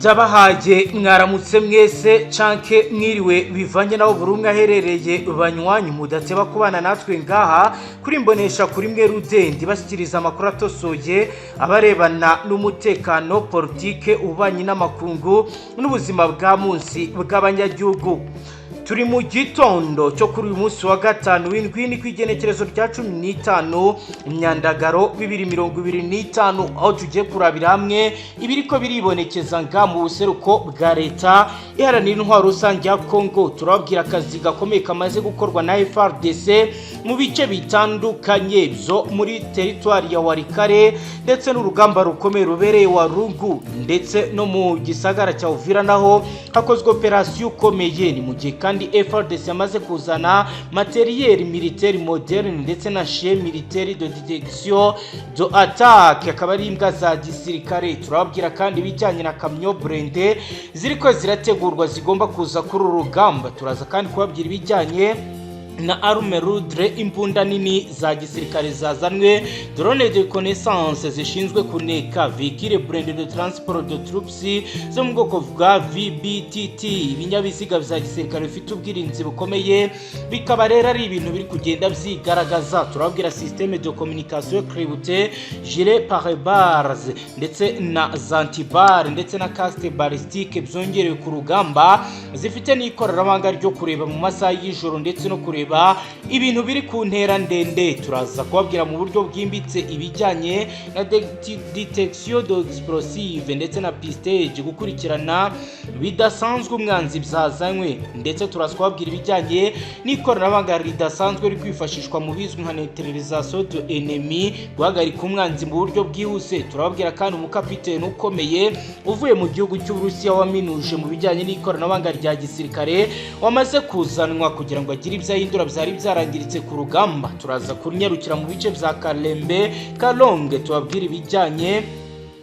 Ndabahaye mwaramutse mwese canke mwiriwe, bivanye naho buri umwe aherereye. Banywanyi mudateba kubana natwe ngaha kuri Mbonesha kuri mwe Rudende, bashyikiriza amakuru atosoye abarebana n'umutekano, politike, ububanyi n'amakungu n'ubuzima bwa munsi bw'abanyagihugu. Turi mu gitondo cyo kuri uyu munsi wa gatanu w'indwi, ni ku igenekerezo rya 15 Imyandagaro 2025, aho tugiye kurabira hamwe ibiriko biribonekeza nga mu buseruko bwa Leta Iharanira Intwaro Rusange ya Congo. Turababwira akazi gakomeye kamaze gukorwa na FARDC mu bice bitandukanye byo muri teritwari ya Walikale, ndetse n'urugamba rukomeye rubereye Walungu, ndetse no mu gisagara cya Uvira naho hakozwe operasiyo ikomeye. Ni mu gihe kandi FARDC yamaze kuzana matériel militaire moderne ndetse na chien militaire de détection de attaque, akaba ari imbwa za gisirikare. Turababwira kandi ibijyanye na camion blindé ziriko zirategurwa, zigomba kuza kuri uru rugamba. Turaza kandi kubabwira ibijyanye na arme lourde, imbunda nini za gisirikare zazanwe, drone de reconnaissance zishinzwe kuneka, véhicule blindé de transport de troupes zo mu bwoko bwa VBTT, ibinyabiziga vya gisirikare bifite ubwirinzi bukomeye. Bikaba rero ari ibintu biri kugenda vyigaragaza. Turababwira système de communication crypté, gilet pare-balles ndetse na anti-balles, ndetse na casque balistique byongerewe ku rugamba, zifite n'ikoranabuhanga ryo kureba mu masaha y'ijoro ndetse no kureba ibintu biri ku ntera ndende. Turaza kubabwira mu buryo bwimbitse ibijyanye na détection d'explosive ndetse na pistage, gukurikirana bidasanzwe umwanzi byazanywe, ndetse turaza kubabwira ibijyanye n'ikoranabuhanga ridasanzwe riri kwifashishwa mu bizwi nka neutralisation de ennemi, guhagarika umwanzi mu buryo bwihuse. Turababwira kandi umukapiteni ukomeye uvuye mu gihugu cy'Uburusiya waminuje mu bijyanye n'ikoranabuhanga rya gisirikare, wamaze kuzanwa kugira ngo agire ibyo ahindura byari byarangiritse ku rugamba. Turaza kunyarukira mu bice bya Kalembe Kalonge, tubabwira ibijyanye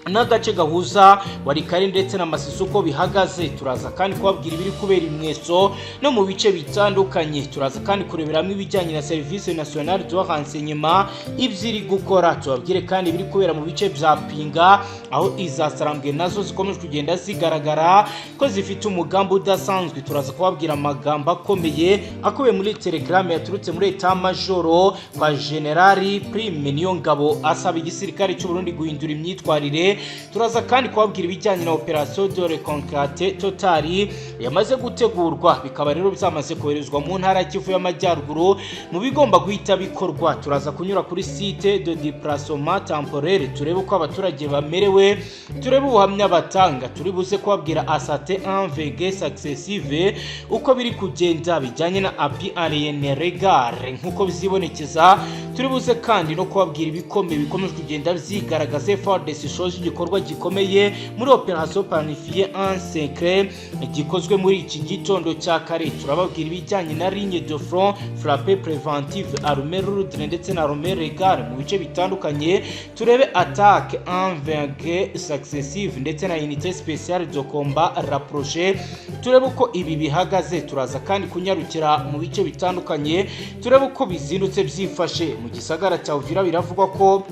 n'agace gahuza Walikale ndetse na Masisi uko bihagaze. Turaza kandi kubabwira ibiri kubera imweso no mu bice bitandukanye. Turaza kandi kureberamo ibijyanye na Service Nationale de Renseignement, ibyo iri gukora. Tubabwire kandi ibiri kubera mu bice bya Pinga, aho izasarambwe nazo zikomeje kugenda zigaragara ko zifite umugambi udasanzwe. Turaza kubabwira amagambo akomeye akubiye muri telegram yaturutse muri état major kwa General Prime Niyongabo, asaba igisirikare cy'u Burundi guhindura imyitwarire. Turaza kandi kubabwira ibijyanye na opération de reconquête totale yamaze gutegurwa, bikaba rero byamaze koherezwa mu ntara Kivu y'Amajyaruguru mu bigomba guhita bikorwa. Turaza kunyura kuri site de déplacement temporaire, turebe uko abaturage bamerewe, turebe ubuhamya batanga. Turi buze kubabwira attaques en vagues successives uko biri kugenda, bijyanye na appui aérien regare nk'uko bizibonekeza. Turi buze kandi no kubabwira ibikomeye bikomeje kugenda byigaragaza. FARDC ishoje igikorwa gikomeye muri opération planifiée en secret gikozwe muri iki gitondo cya kare. Turababwira ibijyanye na ligne de front, frappe préventive, arme lourde ndetse na arme légère mu bice bitandukanye. Turebe attaque en vagues successive ndetse na unité spéciale de combat rapproché, turebe uko ibi bihagaze. Turaza kandi kunyarukira mu bice bitandukanye, turebe uko bizindutse byifashe mu gisagara cya Uvira. Biravugwa ko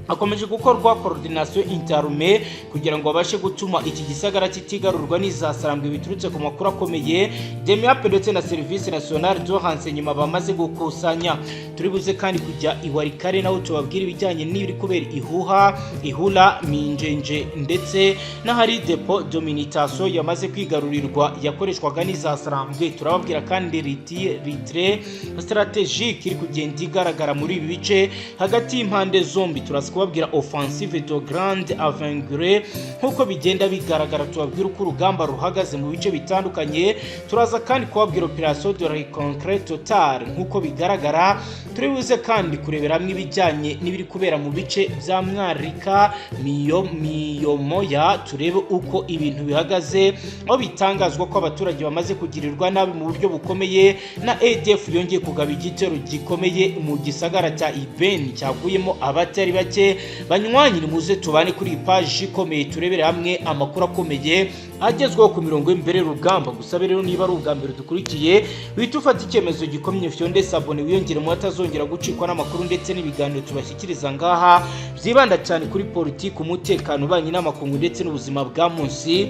hakomeje gukorwa coordination interarmes kugira ngo babashe gutuma iki gisagara kitigarurwa n'izasarambwe, biturutse ku makuru akomeye DEMIAP ndetse na Service Nationale de Renseignement bamaze gukusanya. Turi buze kandi kujya i Walikale, naho tubabwira ibijyanye n'ibiri kubera ihuha ihura Minjenje, ndetse n'ahari dépôt de munitions yamaze kwigarurirwa yakoreshwaga n'izasarambwe. Turababwira kandi retrait stratégique iri kugenda igaragara muri ibi bice hagati y'impande zombi. Turaza kubabwira offensive de grande envergure nk'uko bigenda bigaragara, tubabwira uko urugamba ruhagaze mu bice bitandukanye. Turaza kandi kubabwira opération de reconquête totale nk'uko bigaragara. Turi buze kandi kurebera hamwe ibijyanye n'ibiri kubera mu bice bya Mwarika Miyo Miyomoya, turebe uko ibintu bihagaze, aho bitangazwa ko abaturage bamaze kugirirwa nabi mu buryo bukomeye na ADF yongeye kugaba igitero gikomeye mu gisagara cya Ibeni cyaguyemo abatari bake. Banywanyi, nimuze tubane kuri iyi paji ikomeye, turebere hamwe amakuru akomeye agezweho ku mirongo y'imbere y'urugamba. Gusa rero, niba ari ubwa mbere dukurikiye, wihita ufata icyemezo gikomye, fyonde s'abonner, wiyongere mu batazongera gucikwa n'amakuru ndetse n'ibiganiro tubashyikiriza ngaha, byibanda cyane kuri politiki, umutekano, ububanyi n'amakungu ndetse n'ubuzima bwa munsi.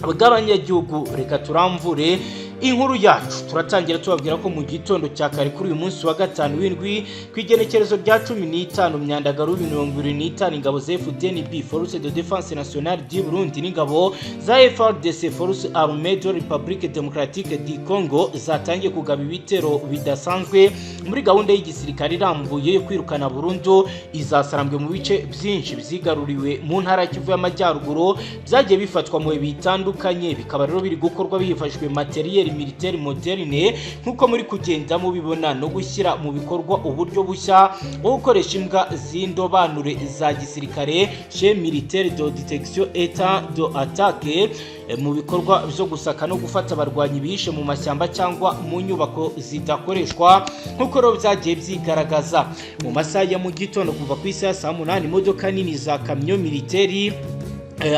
Bw'abanyagihugu. Reka turamvure inkuru yacu. Turatangira tubabwira ko mu gitondo cya kare kuri uyu munsi wa gatanu w'indwi, ku igenekerezo rya 15 Myandagaro 2025, ingabo za FDNB, Force de Défense Nationale du Burundi, n'ingabo za FARDC, Force Armée de République Démocratique du Congo, zatangiye kugaba ibitero bidasanzwe muri gahunda y'igisirikare irambuye yo kwirukana burundu izasarambwe mu bice byinshi byigaruriwe mu ntara ya Kivu y'Amajyaruguru, byagiye bifatwa mu bihe bitandukanye. Bikaba rero biri gukorwa hifashishijwe matériel militaire moderne, nk'uko muri kugenda mubibona, no gushyira mu bikorwa uburyo bushya bwo gukoresha imbwa z'indobanure za gisirikare, chien militaire de détection et d'attaque, mu bikorwa byo gusaka no gufata abarwanyi bihishe mu mashyamba cyangwa mu nyubako zidakoreshwa, nk'uko rero byagiye byigaragaza. Mu masaha ya mu gitondo, kuva ku isaha ya saa 8, imodoka nini za kamyo militaire,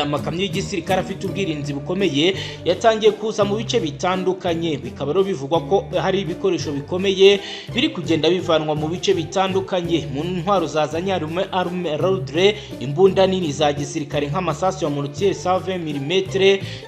amakamyo y'igisirikare afite ubwirinzi bukomeye, yatangiye kuza mu bice bitandukanye. Bikaba rero bivugwa ko hari ibikoresho bikomeye biri kugenda bivanwa mu bice bitandukanye. Mu ntwaro zazanye harimo arme lourde, imbunda nini za gisirikare nk'amasasu ya mortier 120 mm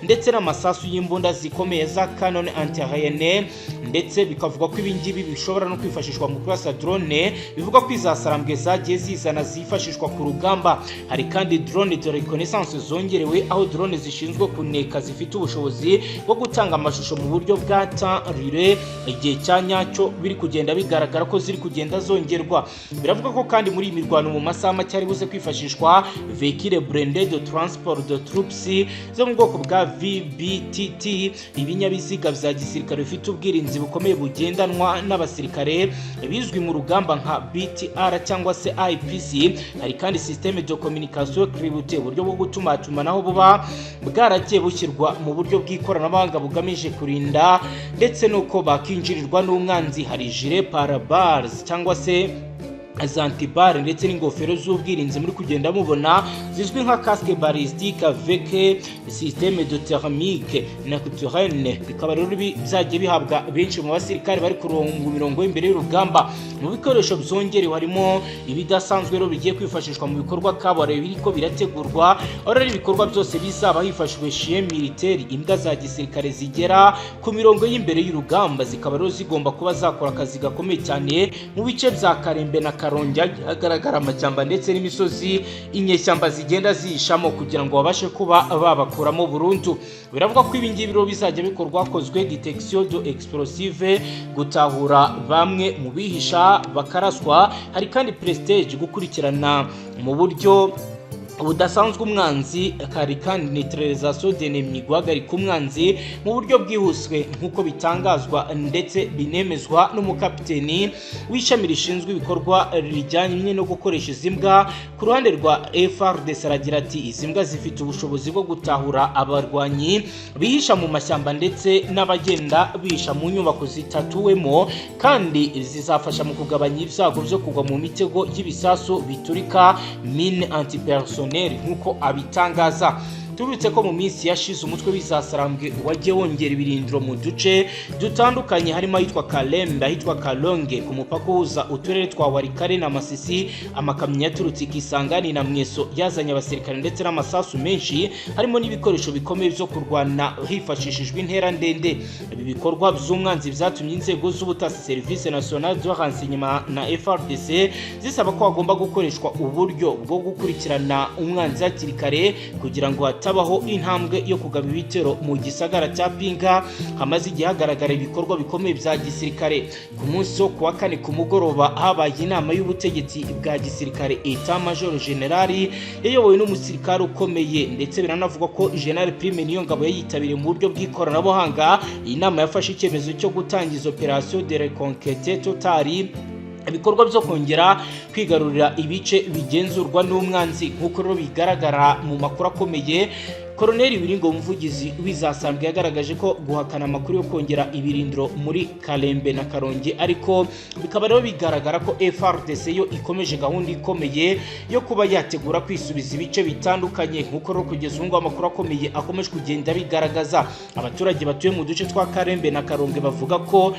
ndetse n'amasasu y'imbunda zikomeye za canon anti-aérienne, ndetse bikavuga ko ibi ngibi bishobora no kwifashishwa mu kurasa drone. Bivugwa ko izasarambwe zagiye zizana zifashishwa ku rugamba. Hari kandi drone de reconnaissance zongerewe, aho drone zishinzwe kuneka zifite ubushobozi bwo gutanga amashusho mu buryo bwa temps réel, igihe cya nyacyo. Biri kugenda bigaragara ko ziri kugenda zongerwa. Biravuga ko kandi muri iyi mirwano mu masaha make ari buze kwifashishwa véhicule blindé de transport de troupes zo mu bwoko bwa VBTT, ibinyabiziga bya gisirikare bifite ubwirinzi bukomeye bugendanwa n'abasirikare, bizwi mu rugamba nka BTR cyangwa se IPC. Hari kandi système de communication cryptée, uburyo bwo gutumatumanaho buba bwaragiye bushyirwa mu buryo bw'ikoranabuhanga bugamije kurinda ndetse n'uko bakinjirirwa n'umwanzi. Hari gilet pare-balles cyangwa se anti-balles, ndetse n'ingofero z'ubwirinzi muri kugenda mubona zizwi nka casque balistique avec système de thermique nocturne. Bikaba rero byagiye bihabwa benshi mu basirikare bari ku mirongo y'imbere y'urugamba. Mu bikoresho byongerewe harimo ibidasanzwe rero bigiye kwifashishwa mu bikorwa kabuhariwe biriko birategurwa, aho rero ibikorwa byose bizaba hifashishijwe chien militaire, imbwa za gisirikare zigera ku mirongo y'imbere y'urugamba, zikaba rero zigomba kuba zakora akazi gakomeye cyane mu bice bya Karembe na Karongi, hagaragara amashyamba ndetse n'imisozi inyeshyamba zigenda zihishamo, kugira ngo babashe kuba babakuramo burundu. Biravuga ko ibi ngibi rero bizajya bikorwa hakozwe détection de explosive, gutahura bamwe mu bihisha bakaraswa. Hari kandi pistage, gukurikirana mu buryo budasanzwe umwanzi. Hari kandi neutralisation d'ennemi, guhagarika umwanzi mu buryo bwihuse, nk'uko bitangazwa ndetse binemezwa n'umukapiteni w'ishami rishinzwe ibikorwa rijyanye no gukoresha izi mbwa ku ruhande rwa FARDC. Aragira ati: "Izi mbwa zifite ubushobozi bwo gutahura abarwanyi bihisha mu mashyamba ndetse n'abagenda bihisha mu nyubako zitatuwemo, kandi zizafasha mu kugabanya ibyago byo kugwa mu mitego y'ibisasu biturika, mine antipersonnel," nk'uko abitangaza. Tubibutse ko mu minsi yashize umutwe w'izasarambwe wagiye wongera ibirindiro mu duce dutandukanye, harimo ahitwa Kalembe, ahitwa Kalonge ku mupaka uhuza uturere twa Walikale na Masisi. Amakamyo yaturutse Kisangani na Mweso yazanye abasirikare ndetse n'amasasu menshi, harimo n'ibikoresho bikomeye byo kurwana hifashishijwe intera ndende. Ibi bikorwa by'umwanzi byatumye inzego z'ubutasi, Service National de Renseignement na FARDC, zisaba ko hagomba gukoreshwa uburyo bwo gukurikirana umwanzi hakiri kare, kugira ngo hatabaho intambwe yo kugaba ibitero mu gisagara cya Pinga hamaze igihe hagaragara ibikorwa bikomeye bya gisirikare. Ku munsi wo kuwa kane ku mugoroba habaye inama y'ubutegetsi bwa gisirikare, État Major Général, yayobowe n'umusirikare ukomeye, ndetse biranavugwa ko General Prime Niyongabo yayitabiriye mu buryo bw'ikoranabuhanga. Iyi nama yafashe icyemezo cyo gutangiza opération de reconquête totale, ibikorwa byo kongera kwigarurira ibice bigenzurwa n'umwanzi. Nk'uko rero bigaragara mu makuru akomeye, Koroneli Wiringo, umuvugizi w'izasambwe, yagaragaje ko guhakana amakuru yo kongera ibirindiro muri Karembe na Karongi, ariko bikaba rero bigaragara ko FARDC yo ikomeje gahunda ikomeye yo kuba yategura kwisubiza ibice bitandukanye. Nk'uko rero kugeza ubu ngubu amakuru akomeye akomeje kugenda bigaragaza, abaturage batuye mu duce twa Karembe na Karongi bavuga ko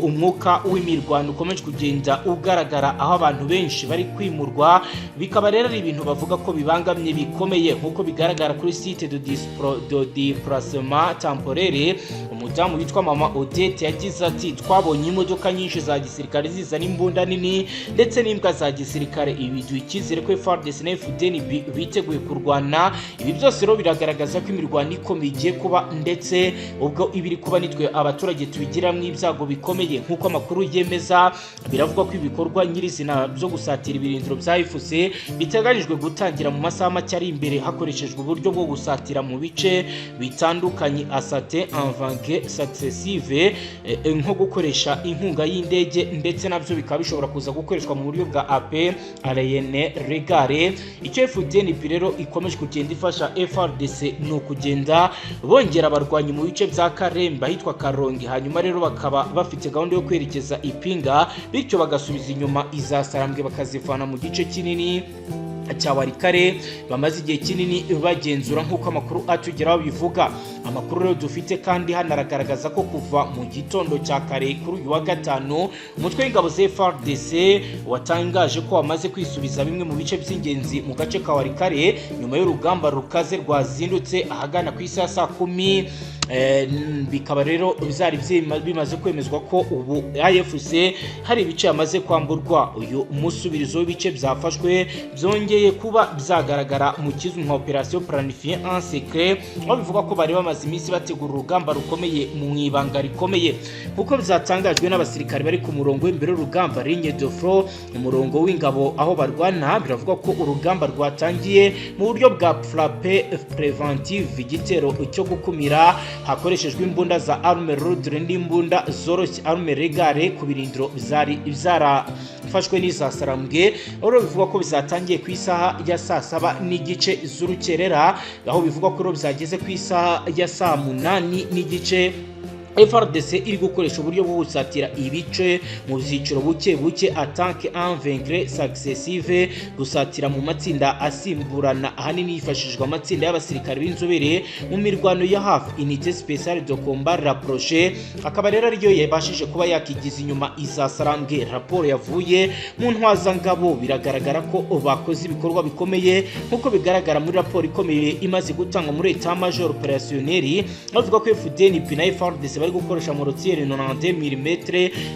umwuka w'imirwano ukomeje kugenda ugaragara, aho abantu benshi bari kwimurwa. Bikaba rero ari ibintu bavuga ko bibangamye bikomeye, nk'uko bigaragara kuri site. de déplacement temporaire. Umudamu witwa Mama Odette yagize ati: "Twabonye imodoka nyinshi za gisirikare zizana imbunda nini ndetse n'imbwa za gisirikare. Ibi biduha icyizere ko FARDC na FDNB biteguye kurwana." Ibi byose rero biragaragaza ko imirwano ikomeye igiye kuba, ndetse ubwo ibiri kuba nitwe abaturage tubigiramo ibyago bikomeye. Nk'uko amakuru yemeza, biravuga ko ibikorwa nyirizina byo gusatira ibirindiro bya AFC biteganyijwe gutangira mu masaha make ari imbere, hakoreshejwe uburyo bwo gusatira mu bice bitandukanye, attaque en vagues successives, nko gukoresha inkunga y'indege, ndetse nabyo bikaba bishobora kuza gukoreshwa mu buryo bwa appui aérien léger. Icyo FDNB rero ikomeje kugenda ifasha FARDC ni ukugenda bongera abarwanyi mu bice bya Karemba, ahitwa Karongi, hanyuma rero bakaba bafite gahunda yo kwerekeza Ipinga, bityo bagasubiza inyuma izasarambwe, bakazivana mu gice kinini cya Warikare bamaze igihe kinini bagenzura, nk'uko amakuru atugeraho bivuga. Amakuru rero dufite kandi hano aragaragaza ko kuva mu gitondo cya kare kuri uyu wa gatanu, umutwe w'ingabo za FARDC watangaje ko wamaze kwisubiza bimwe mu bice by'ingenzi mu gace ka Warikare, nyuma y'urugamba rukaze rwazindutse ahagana ku isaha saa 10. Bikaba rero byari bimaze kwemezwa ko ubu AFC hari ibice yamaze kwamburwa. Uyu musubirizo w'ibice byafashwe byongeye kuba byagaragara mu kizwi nka opération planifiée en secret, aho bivuga ko bari bamaze iminsi bategura urugamba rukomeye mu ibanga rikomeye, kuko byatangajwe n'abasirikare bari ku murongo w'imbere w'urugamba, ligne de front, umurongo w'ingabo aho barwana. Biravuga ko urugamba rwatangiye mu buryo bwa frappe préventive, igitero cyo gukumira, hakoreshejwe imbunda za arme lourde n'imbunda zoroshye, arme légère, ku birindiro byari byarafashwe n'izasarambwe. Aho bivugwa ko bizatangiye ku isaha ya saa 7:30 z'urukerera, aho bivugwa ko rero byageze ku isaha ya saa 8:30 FARDC iri gukoresha uburyo bwo gusatira ibice mu byiciro buke buke, attaque en vagues successives, gusatira mu matsinda asimburana, ahanini hifashishwa amatsinda y'abasirikare b'inzobere mu mirwano ya hafi, unité spéciale de combat rapproché, akaba rero ariyo yabashije kuba yakigiza inyuma izasarambwe. Raporo yavuye mu ntwazangabo biragaragara ko bakoze ibikorwa bikomeye, nk'uko bigaragara muri raporo ikomeye imaze gutangwa muri état major opérationnel. Bavuga ko FDNB na FARDC bari gukoresha mortier 90 mm,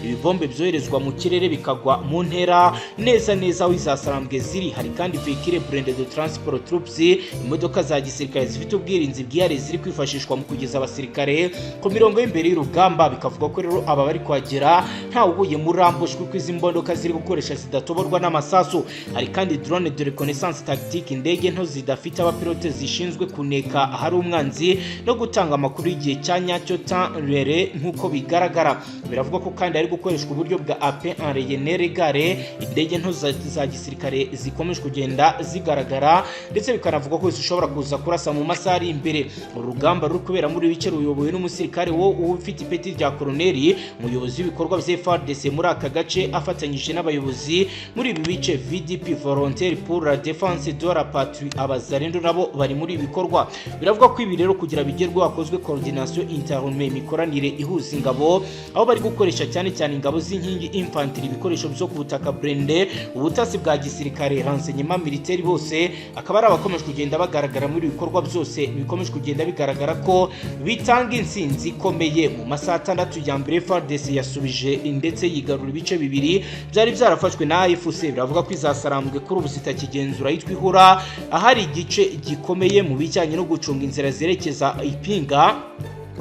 ibibombe byoherezwa mu kirere bikagwa mu ntera neza neza aho izasarambwe ziri. Hari kandi véhicule blindé de transport troupes, imodoka za gisirikare zifite ubwirinzi bwihariye ziri kwifashishwa mu kugeza abasirikare ku mirongo y'imbere y'urugamba. Bikavuga ko rero aba bari kuhagera ntawe uguye muri ambush, kuko izi modoka ziri gukoresha zidatoborwa n'amasasu. Hari kandi drone de reconnaissance tactique, indege nto zidafite abapilote zishinzwe kuneka ahari umwanzi no gutanga amakuru y'igihe cya nyacyo, temps réel. Nk'uko bigaragara, biravuga ko kandi hari gukoreshwa uburyo bwa appui aérien léger, indege nto za gisirikare zikomeje kugenda zigaragara, ndetse bikanavugwa ko zishobora kuza kurasa mu masaha ari imbere. Urugamba ruri kubera muri bice ruyobowe n'umusirikare wo ufite ipeti rya koroneri, umuyobozi w'ibikorwa bya FARDC muri aka gace, afatanyije n'abayobozi muri ibi bice, VDP, Volontaire pour la Défense de la Patrie. Abazarendo nabo bari muri ibi bikorwa. Biravuga ko ibi rero kugira bigerweho hakozwe coordination interarmées, imikoranire ihuza ingabo, aho bari gukoresha cyane cyane ingabo z'inkingi, infantry, ibikoresho byo ku butaka blindé, ubutasi bwa gisirikare, renseignement militaire, bose akaba ari abakomeje kugenda bagaragara muri ibi bikorwa byose bikomeje kugenda bigaragara ko bitanga intsinzi ikomeye. Mu masaha 6 ya mbere, FARDC yasubije ndetse yigarura ibice bibiri byari byarafashwe na AFC. Biravuga ko izasarambwe kuri ubu zitakigenzura yitwa Ihura, ahari igice gikomeye mu bijyanye no gucunga inzira zerekeza Ipinga.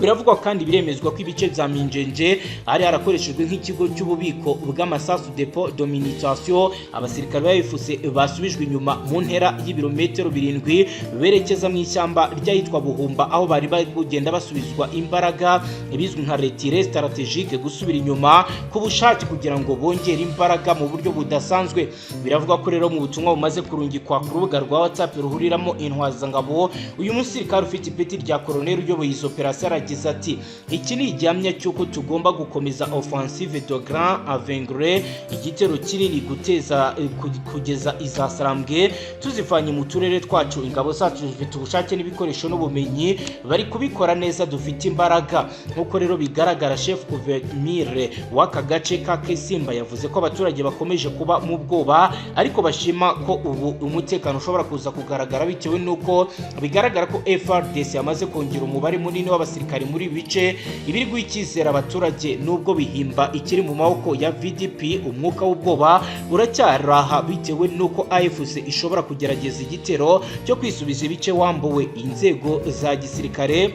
Biravugwa kandi biremezwa ko ibice bya Minjenje hari harakoreshejwe nk'ikigo cy'ububiko bw'amasasu, dépôt de munitions, abasirikare ba AFC basubijwe inyuma mu ntera y'ibirometero 7 berekeza mu ishyamba ry'ahitwa Buhumba, aho bari bari kugenda basubizwa imbaraga, ibizwi nka retrait stratégique, gusubira inyuma ku bushake kugira ngo bongere imbaraga mu buryo budasanzwe. Biravuga ko rero mu butumwa bumaze kurungikwa ku rubuga rwa WhatsApp ruhuriramo intwazangabo, uyu musirikare ufite ipeti rya koroneri uyoboye izo operasiyo aragira Yagize ati: "Iki ni igihamya cy'uko tugomba gukomeza offensive de grande envergure, igitero kinini, guteza kugeza izasarambwe tuzivanye mu turere twacu. Ingabo zacu zifite ubushake n'ibikoresho n'ubumenyi, bari kubikora neza, dufite imbaraga." Nk'uko rero bigaragara, chef gouverneur w'aka gace ka Kisimba yavuze ko abaturage bakomeje kuba mu bwoba, ariko bashima ko ubu umutekano ushobora kuza kugaragara, bitewe n'uko bigaragara ko FARDC yamaze kongera umubare munini w'abasirikari muri ibi bice, ibiri guha icyizere abaturage. Nubwo Bihimba ikiri mu maboko ya VDP, umwuka w'ubwoba uracyaraha, bitewe n'uko AFC ishobora kugerageza igitero cyo kwisubiza ibice wambuwe. Inzego za gisirikare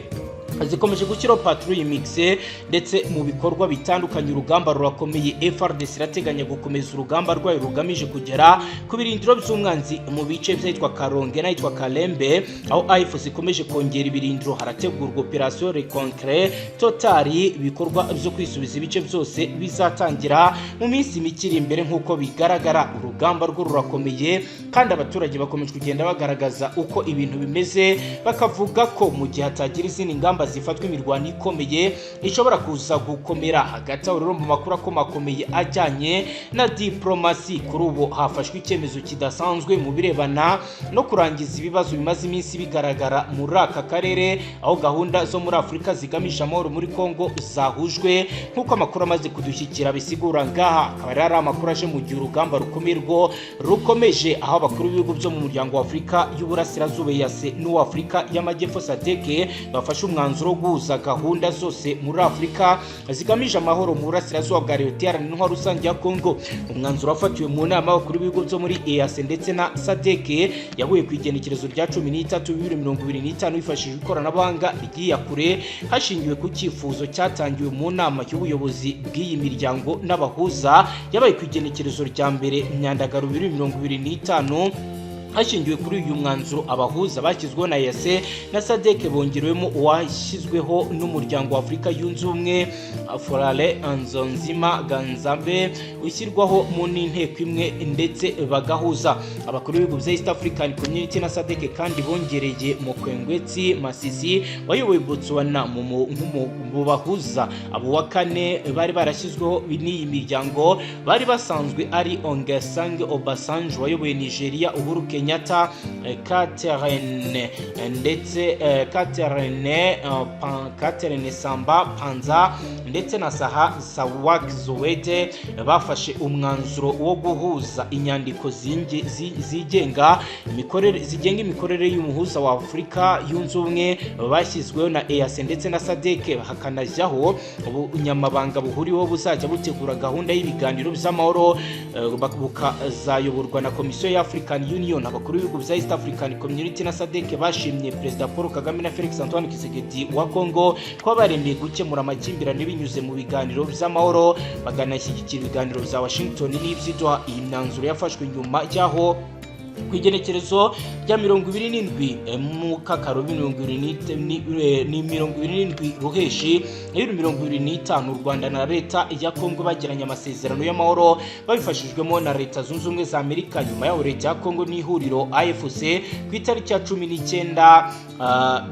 zikomeje gushyiraho patrouille mixte ndetse mu bikorwa bitandukanye. Urugamba rurakomeye. FARDC irateganya gukomeza urugamba rwayo rugamije kugera ku birindiro by'umwanzi mu bice by'ahitwa Karonge n'ahitwa Kalembe, aho AFC ikomeje kongera ibirindiro. Harategurwa opération reconquête totale, ibikorwa byo kwisubiza ibice byose bizatangira mu minsi mike iri imbere. Nk'uko bigaragara, urugamba rwo rurakomeye, kandi abaturage bakomeje kugenda bagaragaza uko ibintu bimeze, bakavuga ko mu gihe hatagira izindi ngamba zifatwa, imirwano ikomeye ishobora kuza gukomera. Hagati aho rero, mu makuru akomakomeye ajyanye na diplomasi, kuri ubu hafashwe icyemezo kidasanzwe mu birebana no kurangiza ibibazo bimaze iminsi bigaragara muri aka karere, aho gahunda zo muri Afurika zigamije amahoro muri Congo zahujwe, nk'uko amakuru amaze kudushyikira bisigura ngaha. Akaba ari amakuru aje mu gihe urugamba rukomeye rwo rukomeje, aho abakuru b'ibihugu byo mu muryango wa Afurika y'Uburasirazuba, EAC, n'uw'Afurika y'Amajyepfo, SADC, bafashe umwanzuro wo guhuza gahunda zose muri Afurika zigamije amahoro mu burasirazuba bwa Leta Iharanira Intwaro Rusange ya Congo. Umwanzuro wafatiwe mu nama y'abakuru b'ibihugu byo muri EAC ndetse na SADC yahuye ku igenekerezo rya 13 2025 hifashishijwe ikoranabuhanga ry'iyakure, hashingiwe ku cyifuzo cyatangiwe mu nama y'ubuyobozi bw'iyi miryango n'abahuza yabaye ku igenekerezo rya 1 Myandagaro 2025. Hashingiwe kuri uyu mwanzuro, abahuza bashyizweho na EAC na SADC bongerewemo uwashyizweho n'umuryango wa Afurika Yunze Ubumwe, Faure Essozimna Gnassingbé, ushyirwaho mu n'inteko imwe ndetse bagahuza. Abakuru b'ibihugu bya East African Community na SADC kandi bongereye Mokgweetsi Masisi wayoboye Botswana mu bahuza. Abo wa kane bari barashyizweho n'iyi miryango bari basanzwe ari Olusegun Obasanjo wayoboye Nigeria, Uhuru Kenyatta, Catherine ndetse Catherine Samba Panza ndetse na Sahle-Work Zewde. Bafashe umwanzuro wo guhuza inyandiko zigenga imikorere, zigenga imikorere y'umuhuza wa Afurika Yunze Ubumwe bashyizweho na EAC ndetse na SADC, hakanajyaho ubunyamabanga buhuriweho buzajya butegura gahunda y'ibiganiro by'amahoro, bukazayoborwa na Komisiyo ya African Union. Abakuru b'ibihugu bya East African Community na SADC bashimye Perezida Paul Kagame na Felix Antoine Tshisekedi wa Congo kuba baremeye gukemura amakimbirane binyuze mu biganiro by'amahoro, bakanashyigikira ibiganiro bya Washington n'iby'i Doha. Iyi myanzuro yafashwe nyuma y'aho ku igenekerezo rya 27 Mukakaro ni 27 Ruheshi 2025, u Rwanda na Leta ya Kongo bagiranye amasezerano y'amahoro babifashijwemo na Leta Zunze Ubumwe za Amerika. Nyuma yaho, Leta ya Kongo n'ihuriro AFC ku itariki ya 19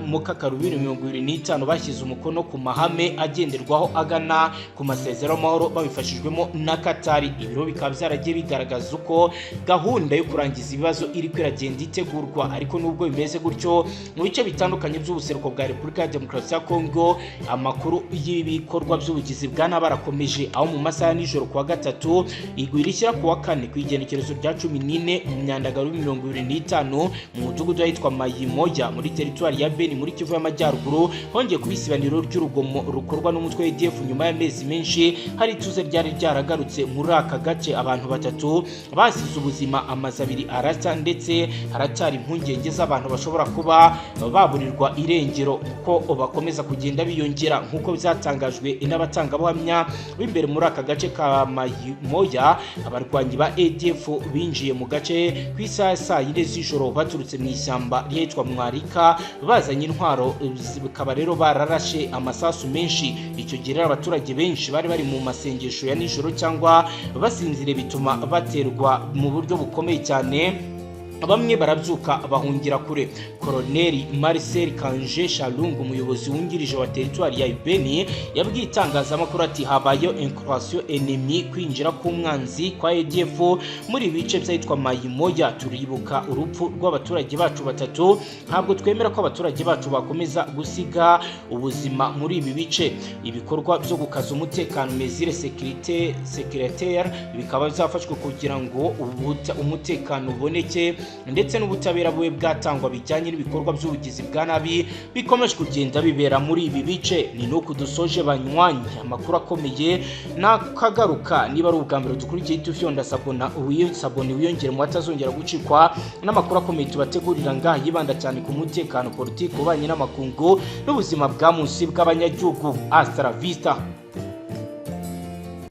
Mukakaro 2025 bashyize umukono ku mahame agenderwaho agana ku masezerano y'amahoro babifashijwemo na Katari. Ibiro bikaba byaragiye bigaragaza uko gahunda yo kurangiza ibibazo iri kwiragenda itegurwa. Ariko nubwo bimeze gutyo, mu bice bitandukanye by'ubuseruko bwa Repubulika ya Demokarasi ya Kongo, amakuru y'ibikorwa by'ubugizi bwa nabi arakomeje, aho mu masaha ya nijoro kuwa gatatu igwira ishyira kuwa kane, ku igenekerezo rya 14 mu Myandagaro 2025, mu mudugudu ahitwa Mayimoya muri teritwari ya Beni muri Kivu y'Amajyaruguru, hongeye kuba isibaniro ry'urugomo rukorwa n'umutwe wa ADF nyuma y'amezi menshi hari ituze ryari ryaragarutse muri aka gace. Abantu batatu basize ubuzima, amazu abiri aracya, ndetse haracyari impungenge z'abantu bashobora kuba baburirwa irengero kuko bakomeza kugenda biyongera. Nk'uko byatangajwe n'abatangabuhamya b'imbere muri aka gace ka Mayimoya, abarwanyi ba ADF binjiye mu gace ku isaha ya saa 4 z'ijoro baturutse mu ishyamba ryitwa Mwarika bazanye intwaro, bikaba rero bararashe amasasu menshi. Icyo gihe rero abaturage benshi bari bari mu masengesho ya nijoro cyangwa basinziriye, bituma baterwa mu buryo bukomeye cyane. Bamwe barabyuka bahungira kure. Koroneli Marcel Kanje Shalung, umuyobozi wungirije wa teritwari ya Beni, yabwiye itangazamakuru ati: "Habayeho incursion ennemie, kwinjira k'umwanzi kwa ADF muri ibi bice byahitwa Mayimoya. Turibuka urupfu rw'abaturage bacu batatu. Ntabwo twemera ko abaturage bacu bakomeza gusiga ubuzima muri ibi bice." Ibikorwa byo gukaza umutekano, mesures sécurité sécuritaire, bikaba byafashwe kugira ngo umutekano uboneke ndetse n'ubutabera bube bwatangwa bijyanye n'ibikorwa by'ubugizi bwa nabi bikomeje kugenda bibera muri ibi bice. Ni nuku dusoje, banywanyi, amakuru akomeye nakagaruka. Niba ari ubwa mbere dukurikiye, tufyonda s'abonner, s'abonner, wiyongere mu batazongera gucikwa n'amakuru akomeye tubategurira ngaha, yibanda cyane ku mutekano, politiki, ububanyi n'amakungu n'ubuzima bwa munsi bw'abanyagihugu. Hasta la vista.